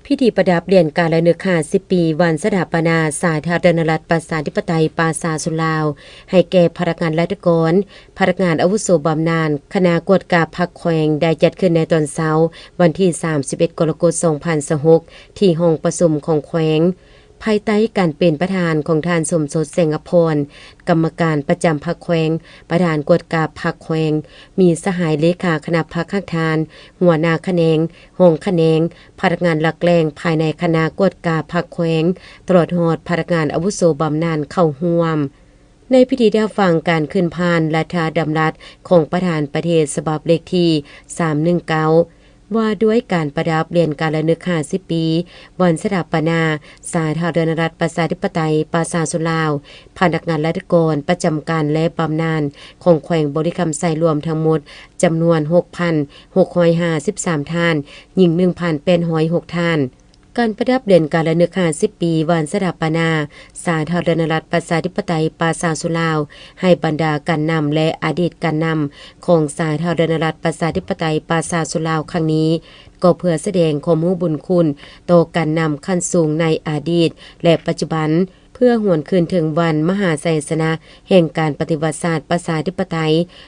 ພິທີປະດັບຫຼຽນກາລະນຶກຫ້າສິບປີ ວັນສະຖາປະນາສາທາລະນະລັດ ປະຊາທິປະໄຕ ປາຊາຊົນລາວ ໃຫ້ແກ່ພະນັກງານລັດຖະກອນ, ພະນັກງານອາວຸໂສບຳນານ ຄະນະກວດກາພັກແຂວງ ໄດ້ຈັດຂຶ້ນໃນຕອນເຊົ້າ ວັນທີສາມສິບເອັດ ກໍລະກົດ ສອງພັນຊາວຫົກ ທີ່ຫ້ອງປະຊຸມຂອງແຂວງ. ພາຍໃຕ້ການເປັນປະທານຂອງທ່ານ ສົມສົດ ແສງອະພອນ ກຳມະການປະຈຳພັກແຂວງ, ປະທານກວດກາພັກແຂວງ, ມີສະຫາຍເລຂາຄະນະພັກຮາກຖານ, ຫົວໜ້າຂະແໜງ, ຮອງຂະແໜງ, ພະນັກງານຫຼັກແຫຼ່ງພາຍໃນຄະນະກວດກາພັກແຂວງ, ຕະຫຼອດຮອດພະນັກງານອາວຸໂສບຳນານເຂົ້າຮ່ວມ. ໃນພິທີໄດ້ຮັບຟັງການຂຶ້ນຜ່ານລັດຖະດຳລັດຂອງປະທານປະເທດ ສະບັບເລກທີສາມໜຶ່ງເກົ້າ ວ່າດ້ວຍການປະດັບຫຼຽນກາລະນຶກຫ້າສິບປີ ວັນສະຖາປະນາສາທາລະນະລັດ ປະຊາທິປະໄຕ ປະຊາຊົນລາວ, ພະນັກງານລັດຖະກອນປະຈຳການ ແລະ ບຳນານຂອງແຂວງບໍລິຄຳໄຊ ລວມທັງໝົດຈຳນວນ ຫົກພັນຫົກຮ້ອຍຫ້າສິບສາມ ທ່ານ, ຍິງ ໜຶ່ງພັນແປດຮ້ອຍຫົກ ທ່ານ. ການປະດັບເດືອນກາລະນຶກຫ້າສິບປີ ວັນສະຖາປະນາສາທາລະນະລັດ ປະຊາທິປະໄຕ ປະຊາຊົນລາວ ໃຫ້ບັນດາການນຳ ແລະ ອະດີດການນຳຂອງສາທາລະນະລັດ ປະຊາທິປະໄຕ ປະຊາຊົນລາວຄັ້ງນີ້ ກໍເພື່ອສະແດງຄວາມຮູ້ບຸນຄຸນຕໍ່ການນຳຂັ້ນສູງໃນອະດີດ ແລະ ປັດຈຸບັນ, ເພື່ອຫວນຄືນເຖິງວັນມະຫາໄຊຊະນະແຫ່ງການປະຕິວັດຊາດປະຊາທິປະໄຕ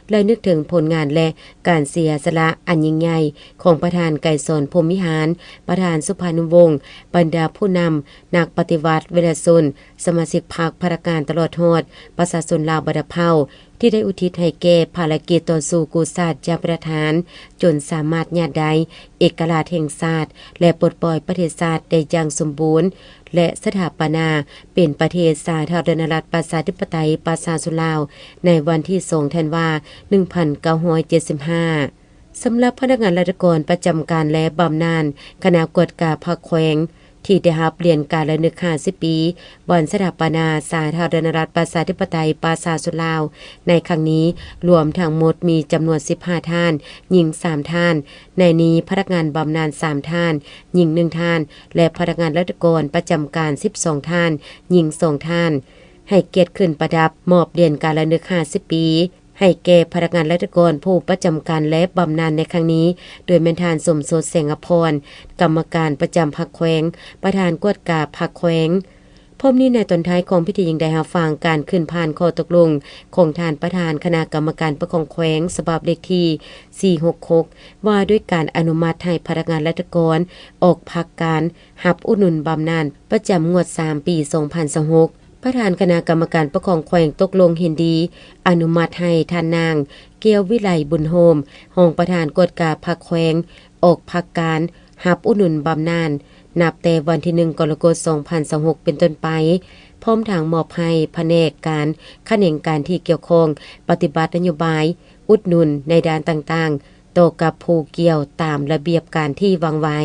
ແລະ ນຶກເຖິງຜົນງານ ແລະ ການເສຍສະຫຼະອັນຍິ່ງໃຫຍ່ຂອງປະທານໄກສອນ ພົມວິຫານ, ປະທານສຸພານຸວົງ, ບັນດາຜູ້ນຳ, ນັກປະຕິວັດ, ວຽລະຊົນ, ສະມາຊິກພັກ, ພະນັກງານ ຕະຫຼອດຮອດປະຊາຊົນລາວບັນດາເຜົ່າ ທີ່ໄດ້ອຸທິດໃຫ້ແກ່ພາລະກິດຕໍ່ສູ້ກູ້ຊາດຢ່າງເປັນທາດຖານ, ຈົນສາມາດຍາດໄດ້ເອກະລາດແຫ່ງຊາດ ແລະ ປົດປ່ອຍປະເທດຊາດໄດ້ຢ່າງສົມບູນ ແລະ ສະຖາປະນາເປັນປະເທດສາທາລະນະລັດ ປະຊາທິປະໄຕ ປະຊາຊົນລາວ ໃນວັນທີສອງ ທັນວາ ໜຶ່ງພັນເກົ້າຮ້ອຍເຈັດສິບຫ້າ. ສຳລັບພະນັກງານລັດຖະກອນປະຈຳການ ແລະ ບຳນານຄະນະກວດກາພັກແຂວງ ທີ່ໄດ້ຮັບຫຼຽນກາລະນຶກຫ້າສິບປີ ວັນສະຖາປະນາສາທາລະນະລັດ ປະຊາທິປະໄຕ ປະຊາຊົນລາວ ໃນຄັ້ງນີ້ ລວມທັງໝົດມີຈຳນວນສິບຫ້າທ່ານ, ຍິງສາມທ່ານ, ໃນນີ້ພະນັກງານບຳນານສາມທ່ານ, ຍິງໜຶ່ງທ່ານ ແລະ ພະນັກງານລັດຖະກອນປະຈຳການສິບສອງທ່ານ, ຍິງສອງທ່ານ, ໃຫ້ກຽດຂຶ້ນປະດັບມອບຫຼຽນກາລະນຶກຫ້າສິບປີ ໃຫ້ແກ່ພະນັກງານລັດຖະກອນຜູ້ປະຈຳການ ແລະ ບຳນານໃນຄັ້ງນີ້ ໂດຍແມ່ນທ່ານ ສົມສົດ ແສງອະພອນ ກຳມະການປະຈຳພັກແຂວງ, ປະທານກວດກາພັກແຂວງ. ພ້ອມນີ້ໃນຕອນທ້າຍຂອງພິທີຍັງໄດ້ຮັບຟັງການຂຶ້ນຜ່ານຂໍ້ຕົກລົງຂອງທ່ານປະທານຄະນະກຳມະການປົກຄອງແຂວງ ສະບັບເລກທີສີ່ຫົກຫົກ ວ່າດ້ວຍການອະນຸມັດໃຫ້ພະນັກງານລັດຖະກອນອອກພັກການຮັບອຸດໜູນບຳນານປະຈຳງວດສາມປີສອງພັນຊາວຫົກ. ປະທານຄະນະກຳມະການປົກຄອງແຂວງຕົກລົງເຫັນດີອະນຸມັດໃຫ້ທ່ານນາງ ແກ້ວວິໄລ ບຸນໂຮມ ຮອງປະທານກວດກາພັກແຂວງ ອອກພັກການຮັບອຸດໜູນບຳນານ ນັບແຕ່ວັນທີໜຶ່ງ ກໍລະກົດ ສອງພັນຊາວຫົກ ເປັນຕົ້ນໄປ, ພ້ອມທັງມອບໃຫ້ພະແນກການຂະແໜງການທີ່ກ່ຽວຂ້ອງປະຕິບັດນະໂຍບາຍອຸດໜູນໃນດ້ານຕ່າງໆ ຕໍ່ກັບຜູ້ກ່ຽວຕາມລະບຽບການທີ່ວາງໄວ້.